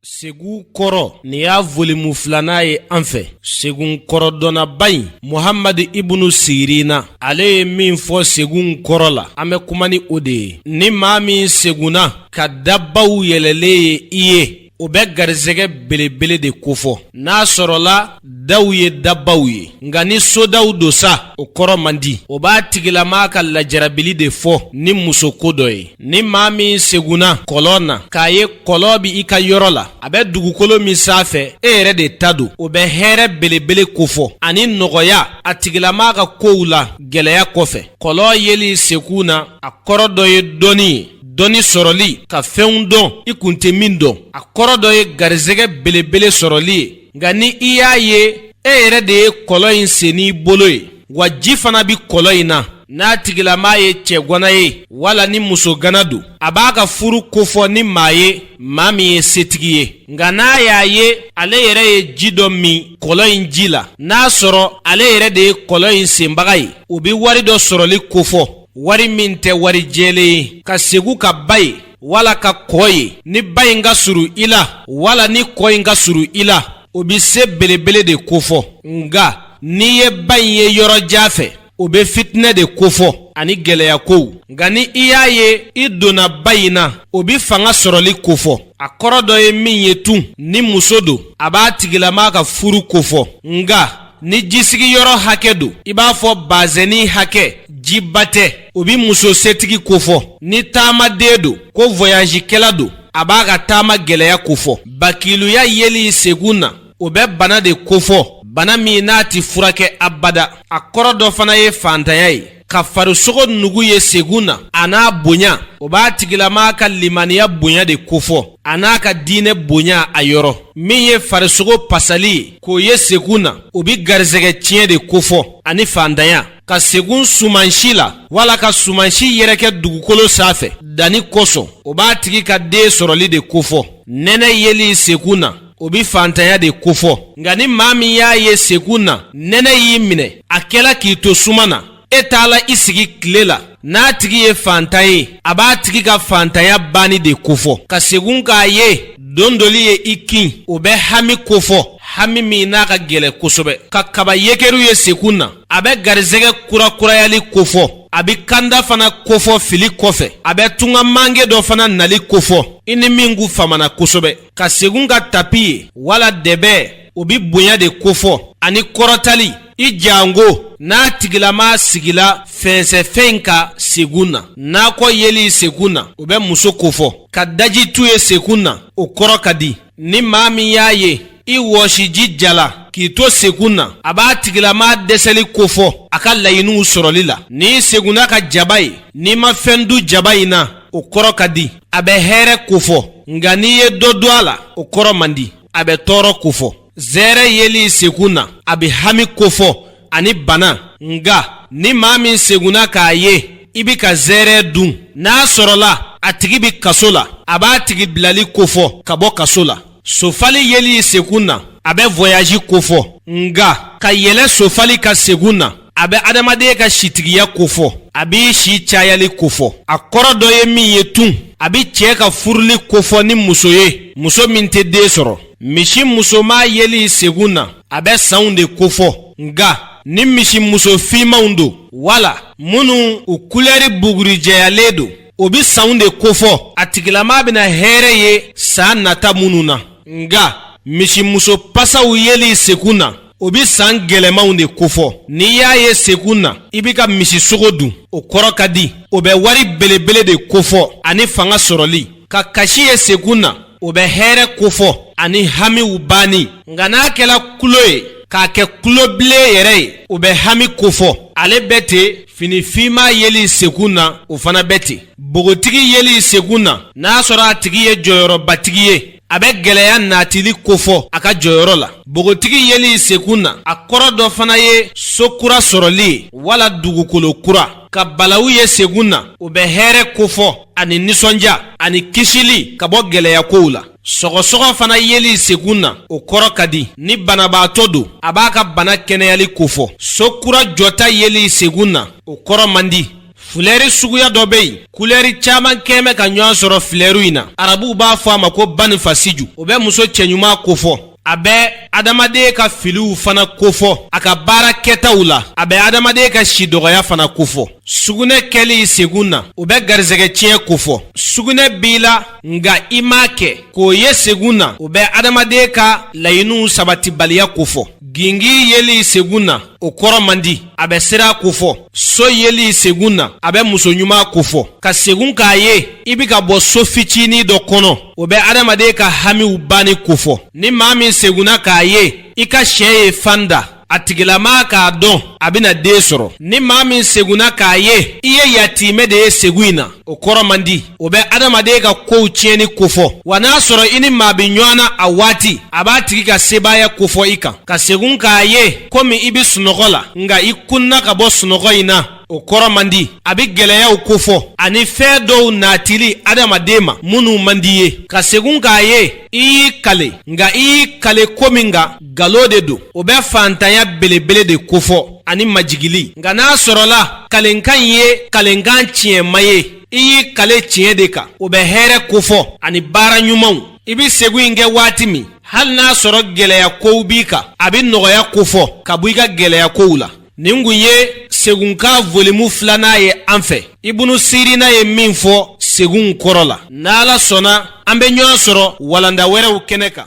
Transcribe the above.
Segu kɔrɔ nin y'a volume filanan ye an fɛ. Segu kɔrɔdɔnnaba in, Muhamadu Ibunu Sirina, ale ye min fɔ segu kɔrɔ la, an bɛ kuma ni o de ye. Ni maa min segunna ka dabaw yɛlɛlen ye i ye, o bɛ garisɛgɛ belebele de kofɔ. N'a sɔrɔla daw ye dabaw ye, nka ni sodaw don sa, o kɔrɔ man di. O b'a tigilamaa ka lajarabili de fɔ ni musoko dɔ ye. Ni maa min segunna kɔlɔn na k'a ye kɔlɔn bɛ i ka yɔrɔ la, a bɛ dugukolo min sanfɛ, e yɛrɛ de ta don, o bɛ hɛrɛ belebele kofɔ ani nɔgɔya a tigilamaa ka kow la gɛlɛya kɔfɛ. Kɔlɔn yeli sekun na, a kɔrɔ dɔ ye dɔnni ye, dɔnni sɔrɔli, ka fɛnw dɔn i kun tɛ min dɔn. A kɔrɔ dɔ ye garisɛgɛ belebele sɔrɔli ye. Nka ni i y'a ye e yɛrɛ de ye kɔlɔn in sen n'i bolo ye, wa ji fana bɛ kɔlɔn in na, n'a tigilamaa ye cɛgana ye wala ni musogana don, a b'a ka furu kofɔ ni maa ye, maa min ye setigi ye. Nka n'a y'a ye ale yɛrɛ ye ji dɔ min kɔlɔn in ji la, n'a sɔrɔ ale yɛrɛ de ye kɔlɔn in senbaga ye, o bɛ wari dɔ sɔrɔli kofɔ, wari min tɛ wari jɛlen ye. Ka segu ka ba ye wala ka kɔ ye, ni ba in ka surun i la wala ni kɔ in ka surun i la, o bɛ se belebele de kofɔ. Nka n'i ye ba in ye yɔrɔ jan fɛ, o bɛ fitinɛ de kofɔ ani gɛlɛya kow. Nka ni i y'a ye i donna ba in na, o bɛ fanga sɔrɔli kofɔ. A kɔrɔ dɔ ye min ye tun, ni muso don, a b'a tigilamaa ka furu kofɔ. Nka ni jisigiyɔrɔ hakɛ don, i b'a fɔ bazɛni hakɛ, jiba tɛ, o bɛ muso setigi kofɔ. Ni taamaden don, ko voyagekɛla don, a b'a ka taama gɛlɛya kofɔ. Bakiluya yeli segun na, o bɛ bana de kofɔ, bana min n'a tɛ furakɛ abada. A kɔrɔ dɔ fana ye faantanya ye. Ka farisogo nugu ye segun na, a n'a bonya, o b'a tigilamaa ka limaniya bonya de kofɔ, a n'a ka diinɛ bonya a yɔrɔ. Min ye farisogo pasali ye k'o ye segun na, o bɛ garisɛgɛ tiɲɛ de kofɔ ani faantanya. Ka segun sumansi la wala ka sumansi yɛrɛkɛ dugukolo sanfɛ danni kosɔn, o b'a tigi ka den sɔrɔli de kofɔ. Nɛnɛ yeli segun na, o bɛ faantanya de kofɔ. Nka ni maa min y'a ye segun na, nɛnɛ y'i minɛ, a kɛla k'i to suma na, e taala i sigi tile la, n'a tigi ye faantan ye, a b'a tigi ka faantanya banni de kofɔ. Ka segun k'a ye dondoli ye i kin, o bɛ hami kofɔ, hami min n'a ka gɛlɛn kosɛbɛ. Ka kaba yekeru ye segun na, a bɛ garisɛgɛ kurakurayali kofɔ, a bɛ kanda fana kofɔ fili kɔfɛ, a bɛ tunga manke dɔ fana nali kofɔ i ni min kun famana kosɛbɛ. Ka segun ka tapi ye wala dɛbɛ, o bɛ bonya de kofɔ ani kɔrɔtali i jango n'a tigilamaa sigila fɛnsɛfɛn in kan segun na. Nakɔ yeli segun na, o bɛ muso kofɔ. Ka daji tu ye segun na, o kɔrɔ ka di. Ni maa min y'a ye i wɔsiji jala k'i to segun na, a b'a tigilamaa dɛsɛli kofɔ a ka laɲiniw sɔrɔli la. N'i segunna ka jaba ye, n'i ma fɛn dun jaba in na, o kɔrɔ ka di, a bɛ hɛrɛ kofɔ. Nka n'i ye dɔ dun a la, o kɔrɔ man di, a bɛ tɔɔrɔ kofɔ. Zɛrɛ yeli segun na, a bɛ hami kofɔ ani bana. Nka ni maa min segunna k'a ye i bɛ ka zɛrɛ dun, n'a sɔrɔla a tigi bɛ kaso la, a b'a tigi bilali kofɔ ka bɔ kaso la. Sofali yeli segun na, a bɛ voyage kofɔ. Nka ka yɛlɛ sofali kan segun na, a bɛ adamaden ka sitigiya kofɔ, a b'i si cayali kofɔ. A kɔrɔ dɔ ye min ye tun, a bɛ cɛ ka furuli kofɔ ni muso ye, muso min tɛ den sɔrɔ. Misi musoman yeli segun na, a bɛ sanw de kofɔ. Nka ni misi muso finmanw don wala minnu u kulɛri bugurijɛyalen don, o bɛ sanw de kofɔ, a tigilamaa bɛna hɛrɛ ye san nata minnu na. Nka misimuso pasaw yeli segun na, o bɛ san gɛlɛmanw de kofɔ. N'i y'a ye segun na i bɛ ka misisogo dun, o kɔrɔ ka di, o bɛ wari belebele de kofɔ ani fanga sɔrɔli. Ka kasi ye segun na, o bɛ hɛrɛ kofɔ ani hamiw banni. Nka n'a kɛla kulo ye, k'a kɛ kulobilen yɛrɛ ye, o bɛ hami kofɔ. Ale bɛ ten. Fini finman yeli segun na, o fana bɛ ten. Npogotigi yeli segun na, n'a sɔrɔ a tigi ye jɔyɔrɔbatigi ye, a bɛ gɛlɛya natili kofɔ a ka jɔyɔrɔ la. Npogotigi yeli segun na, a kɔrɔ dɔ fana ye so kura sɔrɔli ye wala dugukolo kura. Ka balawu ye segun na, o bɛ hɛrɛ kofɔ ani nisɔndiya ani kisili ka bɔ gɛlɛya kow la. Sɔgɔsɔgɔ fana yeli segun na, o kɔrɔ ka di. Ni banabaatɔ don, a b'a ka bana kɛnɛyali kofɔ. So kura jɔta yeli segun na, o kɔrɔ man di. Filɛri suguya dɔ bɛ yen, kulɛri caman kɛn bɛ ka ɲɔgɔn sɔrɔ filɛri in na. Arabuw b'a fɔ a ma ko banifasiju. O bɛ muso cɛɲuman kofɔ. A bɛ adamaden ka filiw fana kofɔ a ka baara kɛtaw la. A bɛ adamaden ka si dɔgɔya fana kofɔ. Sugunɛ kɛli segun na, o bɛ garisɛgɛ tiɲɛ kofɔ. Sugunɛ b'i la nka i m'a kɛ k'o ye segun na, o bɛ adamaden ka laɲiniw sabatibaliya kofɔ. Gingin yeli segun na, o kɔrɔ man di, a bɛ sira kofɔ. So yeli segun na, a bɛ muso ɲuman kofɔ. Ka segun k'a ye i bɛ ka bɔ so fitinin dɔ kɔnɔ, o bɛ adamaden ka hamiw banni kofɔ. Ni maa min segunna k'a ye i ka sɛ ye fan da, a tigilamaa k'a dɔn a bɛna den sɔrɔ. Ni maa min segunna k'a ye i ye yatimɛ de ye segun in na, o kɔrɔ man di, o bɛ adamaden ka kow tiɲɛni kofɔ. Wa n'a sɔrɔ i ni maa bɛ ɲɔgɔn na a waati, a b'a tigi ka sebaaya kofɔ i kan. Ka segun k'a ye komi i bɛ sunɔgɔ la nka i kunna ka bɔ sunɔgɔ in na, o kɔrɔ man di, a bɛ gɛlɛyaw kofɔ ani fɛn dɔw natili adamaden ma minnu man di ye. Ka segun k'a ye i y'i kale nka i y'i kale ko min kan nkalon de don, o bɛ faantanya belebele de kofɔ ani majigili. Nka n'a sɔrɔla kalenkan in ye kalenkan tiɲɛma ye, i y'i kale tiɲɛ de kan, o bɛ hɛrɛ kofɔ ani baara ɲumanw. I bɛ segun in kɛ waati min, hali n'a sɔrɔ gɛlɛya kow b'i kan, a bɛ nɔgɔya kofɔ ka bɔ i ka gɛlɛya kow la. Nin kun ye segunkan volume filanan ye an fɛ, Ibunu Sirina ye min fɔ segun kɔrɔ la. N'Ala sɔnna, an bɛ ɲɔgɔn sɔrɔ walanda wɛrɛw kɛnɛ kan.